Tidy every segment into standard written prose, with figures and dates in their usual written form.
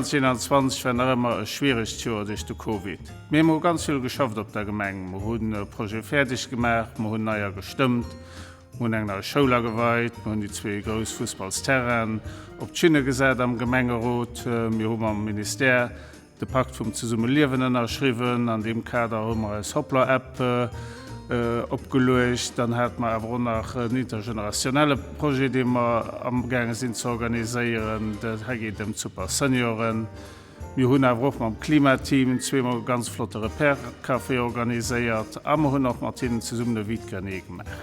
2021 war nach ëmmer e schwieregt Joer duerch de Covid. Mee mer hu ganz vill geschafft op der Gemeng. Mer hunn Projete fäerdeg gemaach, mer hunn neier gestëmmt, mer hunn eng nei Schoul ageweit, mer hunn déi zwee grouss Fussballsterrainen op d'Schinne gesat am Gemengerot, mir hu mam Ministère de Pakt vum Zesummeliewen ënnerschriwwen. An deem Kader hu mer eis Hoplr-App opgeluecht. Dann hate mer awer och nach en intergenerationelle Projet, dee mer amgaange sinn ze organiséieren. Hei geet et ëm d'Super Senioren. Mir hunn awer och mam Klimateam zweemol e ganz flotte Repair-Café organiséiert a mer hunn och mat hinnen zesummen e Vide-grenier gemaach.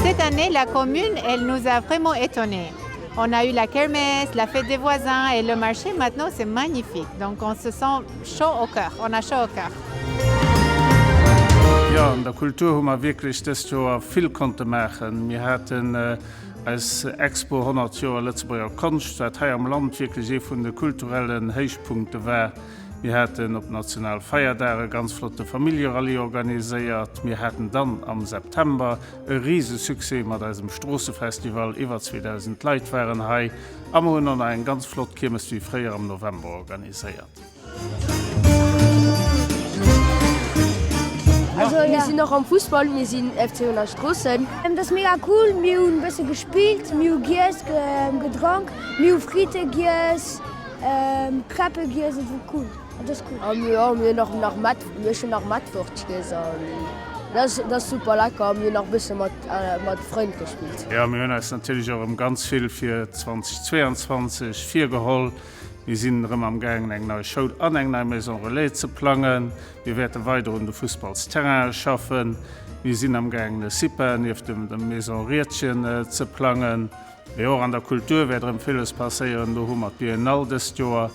Cette année, la commune, elle nous a vraiment étonnés. On a eu la kermesse, la fête des voisins et le marché maintenant c'est magnifique. Donc on se sent chaud au cœur, on a chaud au cœur. Jo, an der Kultur hu mer wierklech dëst Joer vill konnte maachen. Mir haten eis Expo 100 Joer Lëtzebuerger Konscht, wat hei am Land wierklech ee vun de kulturellen Héichpunkte war. Mir haten op Nationalfeierdag e ganz flotte Familljerallye organiséiert. Mir haten dann am September e rise Succès mat eisem Stroossefestival, iwwer 2.000 Leit waren hei a mer hunn och nach eng ganz flott Kiermes wéi fréier am November organiséiert. Also mir sinn och am Fussball, mir sinn FC 100 Stroossen. Dat ass mega cool, mir hunn e bësse gespillt, mir hu giess, gedronk, mir hu Fritte giess, Crêpe giess, et wor cool, et ass cool. A mir hunn och nach Mat, ech hunn nach Mettwurscht giess an dat ass super lecker. Mir hunn nach e bësse mat mat Frënn gespillt. Jo, mir hunn eis natierlech och erëm ganz vill fir 2022 virgeholl. Mir sinn erëm am gaangen eng nei Schoul an eng nei Maison Relais ze plangen. Mir wäerte weider un de Fussballsterraine schaffen. Mir sinn am gaangen e CIPA nieft dem der Maison Riedgen ze plangen. Mee och an der Kultur wäert erëm villes passéieren. Do hu mer d'Biennale dëst Joer,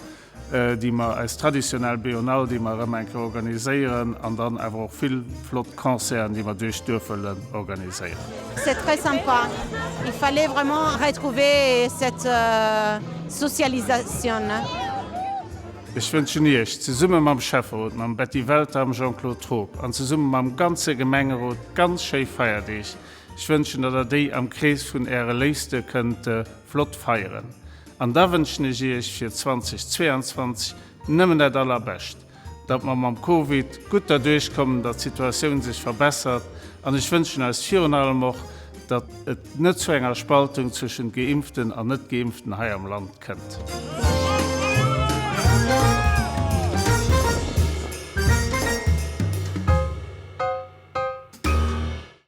déi mer, eis traditionell Bionale, déi mer erëm eng Kéier organiséieren an dann awer och vill flott Concerten, déi mer duerch d'Duerf wëllen organiséieren. C'est très sympa, il fallait vraiment retrouver cette socialisation. Ech wënschen Iech, zesumme mam Schäfferot, mam Betty Welter am Jean-Claude Troob an zesumme mam ganze Gemengerot ganz schéi Feierdeeg. Ech wënschen, datt Der déi am Krees vun Äre Léifste kënnt flott feieren. An da wënschen ech Iech fir 2022 nëmmen dat Allerbescht. datt mer mam Covid gutt derduerch kommen, datt d'Situatioun sech verbessert an ech wënschen eis virun allem och, datt et net zu enger Spaltung zwëschent Geimpften an Net-Geimpften hei am Land kënnt.